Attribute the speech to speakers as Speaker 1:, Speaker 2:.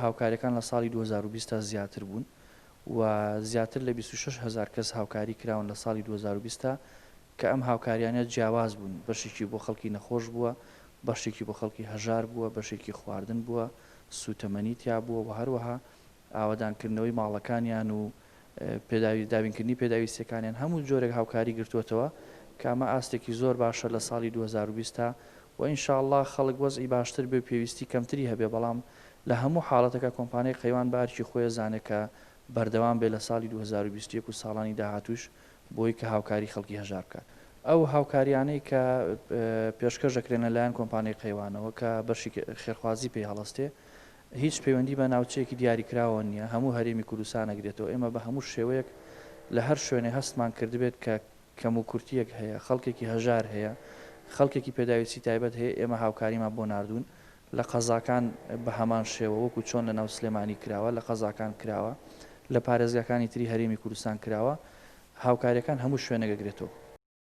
Speaker 1: هاوکاریەکان لە ساڵی 2020 تا زیاتر بوون و زیاتر لە 26 هەزار کەس هاوکاری کراون لە ساڵی 2020 تا، کە ئەم هاوکاریانە جیاواز بوون، بەشێکی بۆ خەڵکی نەخۆش بووە، بەشێکی بۆ خەڵکی هەژار بووە، بەشێکی خواردن بووە، سووتەمەنی تیا بووە و هەروەها ئاوەدانکردنەوەی ماڵەکانیان و دابینکردنی پێداویستیەکانیان، هەموو جۆرێک هاوکاری گرتووەتەوە کە ئەمە ئاستێکی زۆر باشە لە ساڵی 2020 تا و ئینشاءاللە خەڵک وەزعی باشتر بێ و پێویستی کەمتری هەبێ. بەڵام لە هەموو حاڵەتەکە کۆمپانیای قەیوان بە ئەرکی خۆی زانێ کە بەردەوام بێ لە ساڵی 2021 و ساڵانی داهاتووش بۆی کە هاوکاری خەڵکی هەژار بکات. ئەو هاوکاریانەی کە پێشکەش دەکرێن لەلایەن کۆمپانیای قەیوانەوە کە بەشی خێرخوازی پێی هەڵەستێ، هیچ پەیوەندی بە ناوچەیەکی دیاریکراوە نییە، هەموو هەرێمی کوردستان ئەگرێتەوە. ئێمە بە هەموو شێوەیەک لە هەر شوێنێ هەستمان کردبێت کە کەم و کورتیەک هەیە، خەڵکێکی هەژار هەیە، خەڵکێکی پێداویستی تایبەت هەیە، ئێمە هاوکاریمان بۆ ناردوون. لە قەزاکان بە هەمان شێوە، وەکو چۆن لە ناو سلێمانی کراوە، لە قەزاکان کراوە، لە پارێزگاکانی تری هەرێمی کوردستان کراوە. هاوکاریەکان هەموو شوێنێک ئەگرێتەوە.